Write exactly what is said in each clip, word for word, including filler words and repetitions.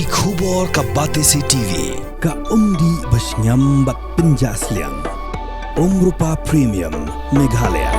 Khubor ka Batesi T V, ka umdih ba shngiam bad pynjah sliang. Umrupa Premium, Meghalaya.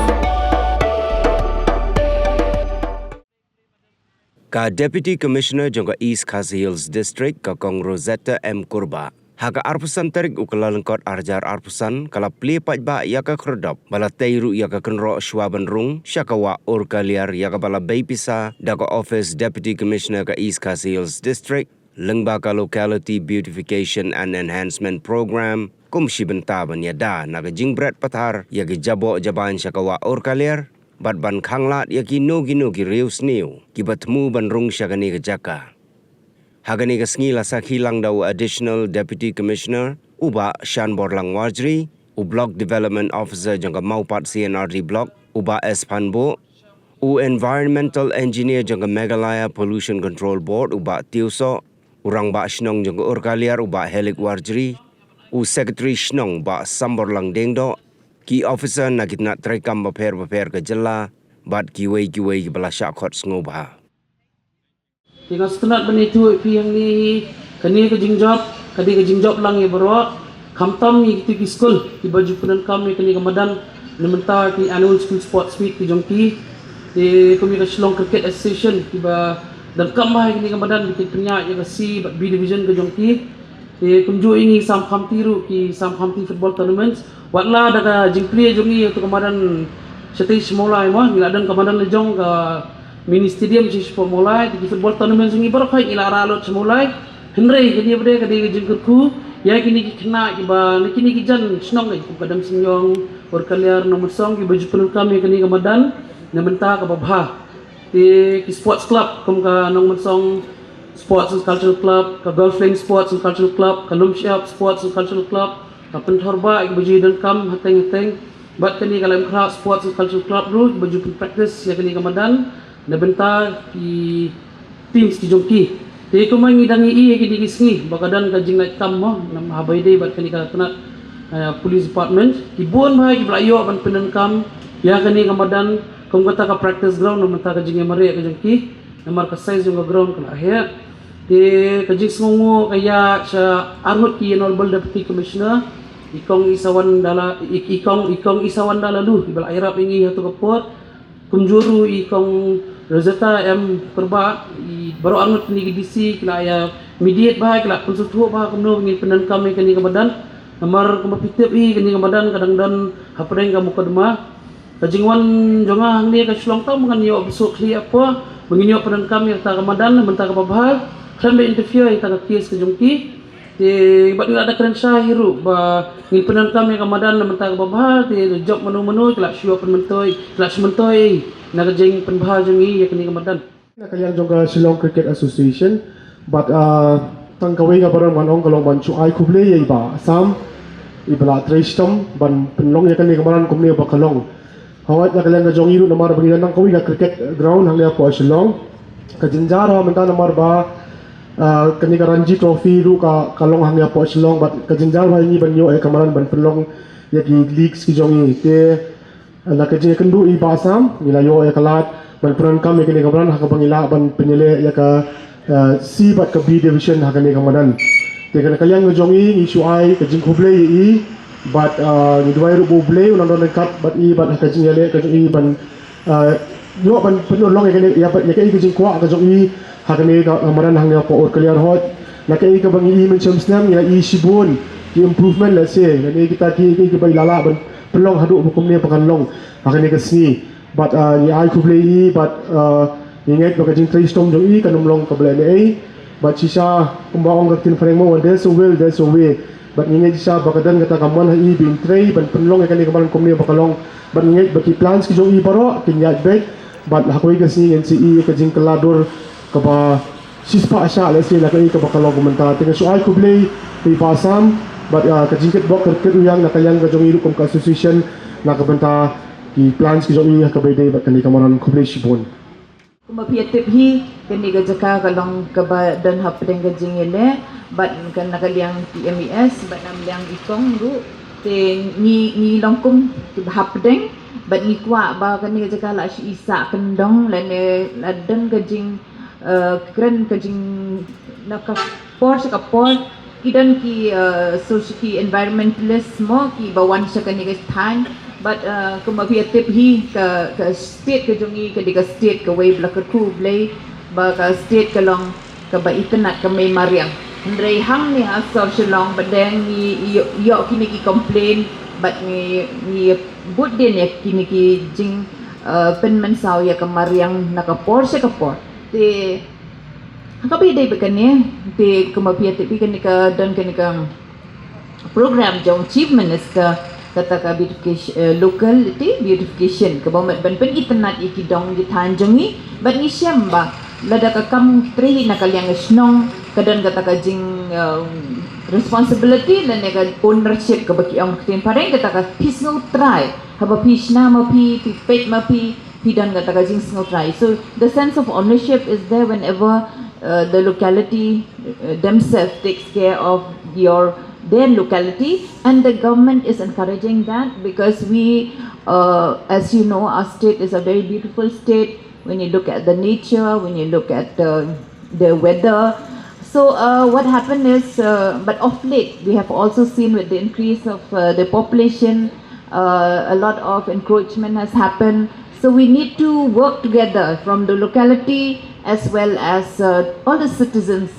Ka Deputy Commissioner jong ka East Khasi Hills District, ka Kong Rosetta M Kurbah, ha ka arphew san tarik u Kyllalyngkot arhajar arphew san, ka la plie paidbah ïa ka khyrdop ba la tei ruh ïa ka kynroh shuwa ban rung sha ka wah Urkaliar, ïa kaba la bei pisa da ka Office Deputy Commissioner ka East Khasi Hills District, lyngba ka Locality Beautification and Enhancement Program, kum shi bynta ban ïada na ka jingbret pathar ïa ki jaboh jabain sha ka wah Urkaliar, bad ban khanglad ïa kino kino ki riew sniew kiba thmu ban rung sha kane ka jaka. Ha kane ka sngi la sakhi lang da u Additional Deputy Commissioner, u Bah Shanborlang Warjri, u Block Development Officer jong ka Mawpat C and R D Block, u Bah S Phanbuh, u Environmental Engineer jong ka Meghalaya Pollution Control Board, u Bah Tiuso, u Rangbah Shnong jong ka Urkaliar, u Bah Helik Warjri, u Secretary Shnong, Bah Samborlang Dengdo, ki officer na ki tnat treikam bapher bapher ka jylla, bad kiwei kiwei kiba la shah khot sngewbha. Te nga sngewtynnat ban ïathuh ïa phi hangne hi, kane ka jingjop ka dei ka jingjop lang ïa baroh, khamtam ïa kito ki skul kiba ju pyndonkam ïa kane ka madan na mynta ki annual school sports meet ki jong ki. Te kum ïa ka Shillong Cricket Association kiba donkam bha ïa kane ka madan, ki pynïaid ïa ka C bad B division ka jong ki. Te kumjuh ïa ngi Sam Khamti ruh, ki Sam Khamti football tournaments, wat la da ka jingplie jong ngi ïa ka madan shatei sha Mawlai mo, ngi la don ka madan la jong ka mini stadium sha shapoh Mawlai, te ki football tournaments jong ngi baroh khoit ngi la rah lut sha Mawlai. Hynrei kane ba dei ka dei ka jingkyrkhu ïa kine ki khynnah kiba na kine ki jan shnong, kum ka Damsniang, Urkaliar, Nongmynsong, kiba ju pyndonkam ïa kane ka madan na bynta kaba bha. Te ki sports club kum ka Nongmynsong Sports and Cultural Club, ka Golf Lane Sports and Cultural Club, ka Lumshyiap Sports and Cultural Club, ka Pynthor Bah kiba ju ïadonkam hateng hateng, bad kane ka Laitumkhrah Sports and Cultural Club ruh kiba ju pynpractice ïa kane ka madan na bynta ki teams ki jong ki. Te kumba ngi dang ïohi ïa kine ki sngi ba ka don ka jinglait kam mo, namar haba ïadei bad kane ka tnat, eh, police department, ki bun bha kiba la ïoh ban pyndonkam ïa kane ka madan kum kata ka practice ground na bynta ka jingïamareh ka jong ki. Namar ka size jong ka ground ka la heh. Te ka jingsngewnguh ka ïaid sha arngut ki Honorable Deputy Commissioner, i Kong Isawanda Lalu, i, i Kong, i Kong Isawanda Lalu, iba la ïarap ïa ngi ha tu ka por. Kumjuh ruh i Kong Rosetta M Kurbah, i baroh arngut kine ki D C ki la ïa mediate bha, ki la pynsngewthuh bha kumno ngin pyndonkam ïa kane ka madan. Namar kumba phi tip hi, kane ka madan ka dang don hapdeng ka mukotduma. Ka jingwan jong nga hangne ka Shillong tang ba ngan ïoh bsut khlieh hapoh ba ngin ïoh pyndonkam ïa kata ka madan na bynta kaba bha, khlem da interfere ïa kata ka case ka jong ki. Te bad ngi la da kren shai hi ruh ba ngin pyndonkam ïa ka madan na bynta kaba bha, te da jop mano mano ki la shu ïoh pynmyntoi, ki la shu myntoi na ka jingpynbha jong ngi ïa kane ka madan. Na ka liang jong ka Shillong Cricket Association, bad, ah, tang kawei ka baroh ngan ong ka long ban shu ai khublei ïa i Bah Sam, iba la trei shitom ban pynlong ïa kane ka madan kumne ba ka long. Hooid, na ka liang ka jong i ruh namar ba ngi don tang kawei ka cricket ground hangne hapoh Shillong. Ka jynjar ha mynta namar ba, ah, kane ka Ranji Trophy ruh ka, ka long hangne hapoh Shillong, bad ka jynjar ba ïa ngi ban ïoh ïa ka madan ban pynlong ïa ki leagues ki jong i. Te na ka jingïakynduh i Bah Sam, ngi la ïoh ïa ka lad ban pyndonkam ïa kane ka madan ha kaba ngi lah ban pynïaleh ïa ka, eh, C bad ka B division ha kane ka madan. Te na ka liang ka jong i ngi shu ai ka jingkhublei ïa i bad, eh, ngi duwai ruh ba U Blei un nang don ryngkat bad i bad ha ka jingïaleh ka jong i ban, eh, ïoh ban pynurlong ïa kane, ïa, ïa kaei ka jingkwah ka jong i ha kane ka, ka madan hangne hapoh Urkaliar. Hooid, na kaei kaba ngi i mynshem snem ngi la i shibun ki improvement, let's say, kane kita ki, ki, kiba i la lah ban pynlong haduh ba kumne ba kan long ha kane ka sngi. Bad, ah, ngi ai khublei ïa i bad, ah, ngi ngeit ba ka jingtrei shitom jong i kan ym long kaba lehnohei. Bad shisha kumba ong ka ktien phareng mo, when there's a will, there's a way. Bad ngi ngeit shisha ba ka don kata ka mon ha i ba in trei ban pynlong ïa kane ka madan kumne ba ka long. Bad ngi ngeit ba ki plans ki jong i baroh kin ïaid beit. Bad ha kawei ka sngi ngin sa ïohi ïa ka jingkylla dur kaba shispah shah, let's say, na kaei kaba ka long mynta. Te nga shu ai khublei ïa i Bah Sam bad, ah, ka jingkitbok kyrkieh rwiang na ka liang ka jong i ruh kum ka association na ka bynta ki plans ki jong i ha kaba ïadei bad kane ka madan. Khublei shibun. Kumba phi ïa tip hi, kane ka jaka ka long kaba don hapdeng ka jingïaleh bad ka, na ka liang P M E S bad na ka liang i Kong ruh. Te ngi, ngi long kum kiba hapdeng bad ngi kwah ba kane ka jaka la shu i sah kyndong lane la don ka jing, eh, kren ka jing Na ka por sha ka por ki don ki, uh, social, ki environmentalist mo ki ba wan sha kane ka thaiñ. But, uh, kumba phi tip hi ka, ka state ka jong ngi ka dei ka state kawei ba la kyrkhu Blei, ba ka state ka long kaba itynnad, ka mei mariang. Hynrei hangne ha sor Shillong ba dang ngi ïoh, ïoh kine ki complain, bad ngi, ngi bud dien ïa kine ki jing, uh, pynmynsaw ïa ka mariang na ka por sha ka por. Te ha kaba ïadei bad kane, te kumba phi tip hi, kane ka don kane ka program jong Chief Minister, kata ka beautification, eh, locality beautification, kaba mut ban pynitynnad ïa ki dong ki thaiñ jong ngi. Bad ngi shem ba lada ka kam trei na ka liang ka shnong, ka don kata ka jing, eh, responsibility lane ka ownership kaba ki ong ktien phareng, kata ka phi sngewtrai haba phi shna ma phi, phi peit ma phi, phi don kata ka jingsngewtrai. So the sense of ownership is there whenever, uh, the locality, uh, themselves takes care of your, their locality, and the government is encouraging that because we, uh, as you know, our state is a very beautiful state. When you look at the nature, when you look at the, the weather, so, uh, what happened is, uh, but of late, we have also seen with the increase of, uh, the population, uh, a lot of encroachment has happened. So we need to work together from the locality as well as, uh, all the citizens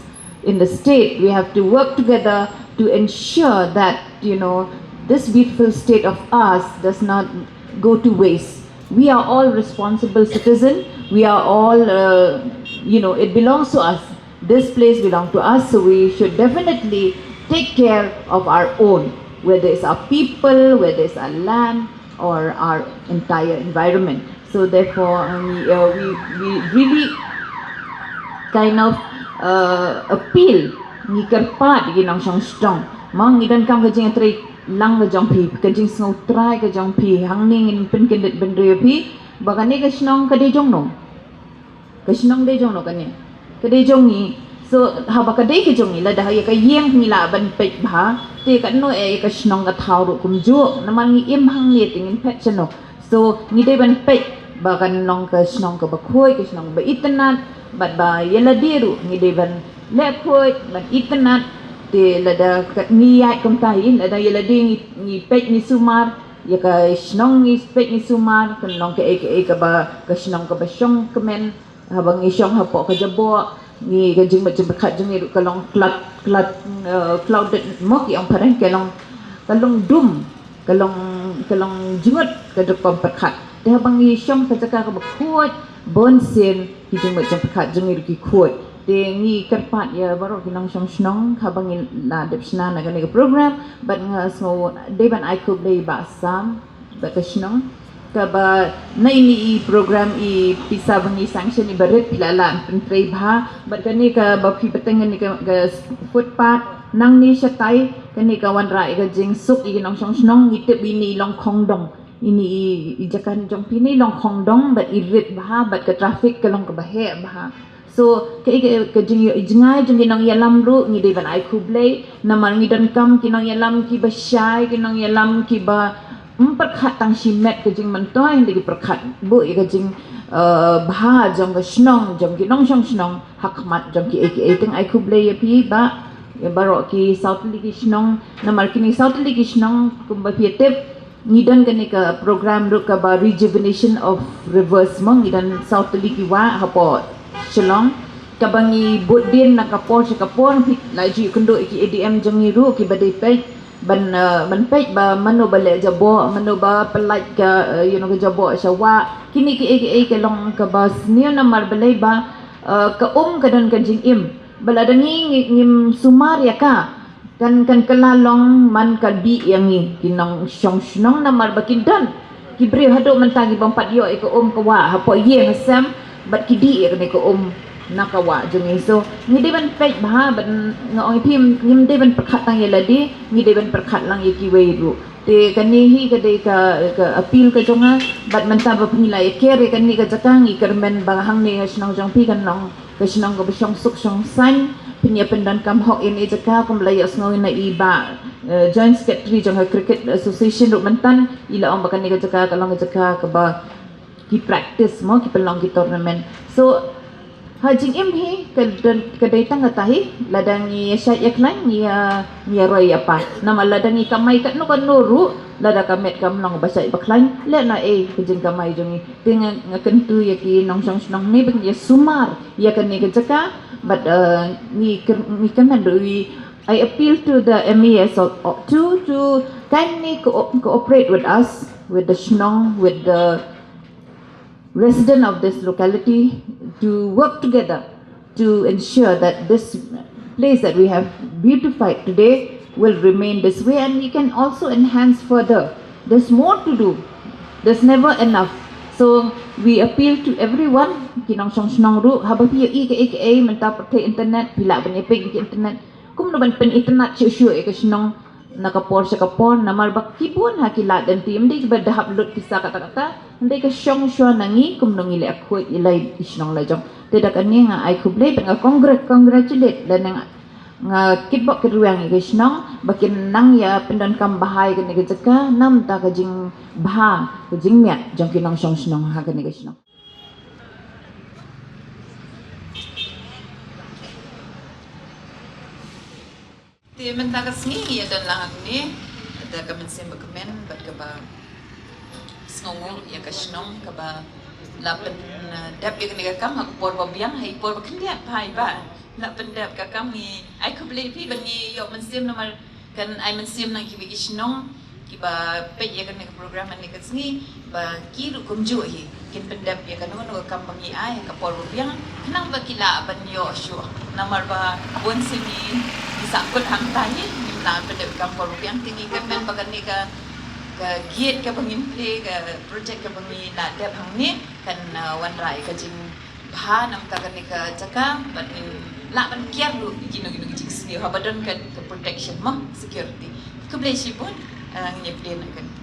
in the state. We have to work together to ensure that, you know, this beautiful state of ours does not go to waste. We are all responsible citizens. We are all, uh, you know, it belongs to us. This place belongs to us, so we should definitely take care of our own, whether it's our people, whether it's our land, or our entire environment. So therefore, um, we, uh, we, we really kind of, uh, appeal, ngi kyrpad ïa ki nongshong shnong. Mo ngi donkam ka jingtrei lang ka jong phi, ka jingsngewtrai ka jong phi, hangne ngin pynkyndit bynriew ïa phi ba kane ka shnong ka dei jong no. Ka shnong dei jong no kane? Ka dei jong ngi. So haba ka dei ka jong ngi, lada ha ïa ka ïing ngi lah ban peit bha, te katno eh ïa ka shnong ka thaw ruh kumjuh, namar ngi im hangne te ngin phet shano? So ngi dei ban peit ba kan long ka shnong kaba khuid, ka shnong ba itynnad, bad ba ïa lade ruh ngi dei ban leh khuid, ban itynnad. Te lada ka ngi ïaid kumta hi, lada ïa lade ngi, ngi peit ngi sumar, ïa ka shnong ngi peit ngi sumar, kan long kaei kaei kaba, ka shnong kaba shong kmen. Haba ngi shong hapoh ka jaboh, ngi, ka jingmut jingpyrkhat jong ngi ruh ka long cloud, cloud, eh, clouded mo ki ong phareng, ka long, ka long dum, ka long, ka long jngut ka rukom pyrkhat. Te haba ngi shong ka jaka kaba khuid, bun sien ki jingmut jingpyrkhat jong ngi ruh ki khuid. Te ngi kyrpad ïa baroh ki nongshong shnong, haba ngi la dep shna na kane ka program, bad nga sngew dei ban ai khublei ïa Bah Sam bad ka shnong, kaba na ine i program, i pisa ba ngi sanction, i barit phi la lah pyntrei bha. Bad kane kaba phi bteng kane ka, ka footpath nangne shatai, kane ka wanrah ïa ka jingsuk ïa ki nongshong shnong. Ngi tip ine i long khongdong, ine i, i jaka jong phi ne i long khongdong, bad i rit bha, bad ka traffic ka long kaba heh bha. So ka, ka, ka jing, jngai jong ki nongïalam ruh ngi dei ban ai khublei, namar ngi donkam ki nongïalam kiba shai, ki nongïalam kiba ym pyrkhat tang shimet ka jingmyntoi, hynrei ki pyrkhat buh ïa ka jing, eh, bha jong ka shnong, jong ki nongshong shnong, ha khmat jong kiei kiei. Te nga ai khublei ïa phi, Bah, ïa baroh ki saw tylli ki shnong, namar kine saw tylli ki shnong kumba phi tip, ngi don kane ka program ruh kaba rejuvenation of rivers mo, ngi don saw tylli ki wah hapoh Shillong, kaba ngi bud dien na ka por sha ka por. Phi la ju ïakynduh ïa ki A D M jong ngi ruh kiba dei peit, ban, eh, ban peit ba mano ba leh jaboh, mano ba pyllait ka, eh, you know, ka jaboh sha wah. Kine kiei kiei ka long kaba sniew namar balei ba, eh, ka um ka don ka jingim. Ba lada ngi, ngi, ngim sumar ïa ka, kan, kan kylla long man ka dih ïa ngi ki nongshong shnong, namar ba ki don ki briew haduh mynta ki bym pat ïoh ïa ka um ka wah hapoh ïing ha sem, bad ki dih ïa kane ka um na ka wah jong ngi. So ngi dei ban peit bha, bad nga ong ïa phi, ngim dei ban pyrkhat tang ïa lade, ngi dei ban pyrkhat lang ïa kiwei ruh. Te kane hi ka dei ka, ka appeal ka jong nga, bad mynta ba phi la ïa ker ïa kane ka jaka, ngi kyrmen ba hangne ha shnong jong phi kan long ka shnong kaba shong suk shong saiñ. Phin ïa pyndonkam hok ïa kane ka jaka, kumba la ïohsngew na i Bah, eh, Joint Secretary jong ka Cricket Association ruh mynta, i la ong ba kane ka jaka ka long ka jaka kaba ki practice mo, ki pynlong ki tournament. So Ha jingim hi ka don, ka dei tang kata hi, lada ngi ïa shait ïa khlaiñ ngi ïa, ngi ïa roi ïa pa. Namar lada ngi kamai katno katno ruh, lada ka met kam long ba shait ba khlaiñ, leh na ei ka jingkamai jong ngi. Te nga, nga kyntu ïa ki nongshong shnong ne ba ngi ïa sumar ïa kane ka jaka, bad uh, ngi kyrmen ruh, I appeal to the M E S to, to kindly co cooperate with us, with the shnong, with the resident of this locality, to work together to ensure that this place that we have beautified today will remain this way, and we can also enhance further. There's more to do. There's never enough. So we appeal to everyone, ki nongshong shnong ruh, haba phi ïohi kaei kaei mynta pyrthei internet, phi lah ban ïa peit ki internet. Kumno ban pyn internet shuh shuh ïa ka shnong na ka por sha ka por, namar ba ki bun ha ki lad lynti, ym dei ba da hap lut pisa kata kata, hynrei ka shong shuwa na ngi kumno ngi leh khuid ïa la i shnong la jong. Te da kane nga ai khublei bad nga congratulate lane nga kitbok kitrwiang ïa ka shnong ba kin nang ïa pyndonkam bha ïa kane ka jaka namar ka jingbha, ka jingmiat jong ki nongshong shnong ha kane ka shnong. Te mynta ka sngi ïa don lang hangne da ka mynsiem ba kmen bad kaba sngewnguh ïa ka shnong kaba la pyndep ïa kane ka kam ha ka por ba biang, ha i por ba khyndiat bha i Bah. La pyndep ka kam, ngi ai khublei phi bad ngi ïoh mynsiem namar kan ai mynsiem na kiwei ki shnong kiba peit ïa kane ka program ha kane ka sngi ba ki ruh kumjuh hi kin pyndep ïa kano kano ka kam ba ngi ai ha ka por ba biang khnang ba ki lah ban ïoh shuh. Namar ba bun sien ngi sahkut hangta hi, ngim lah pyndep ka por ba biang, te ngi kyrmen ba kane ka, ka gate kaba ngin plie, ka project kaba ngi la dep hangne kan uh, wanrah ïa ka jing bha namar kane ka jaka bad ngin lah ban kiar ruh ïa kino kino ki jingsniew haba don ka, ka protection mo, security. Khublei shibun. Uh, ngin ïa plie na kane.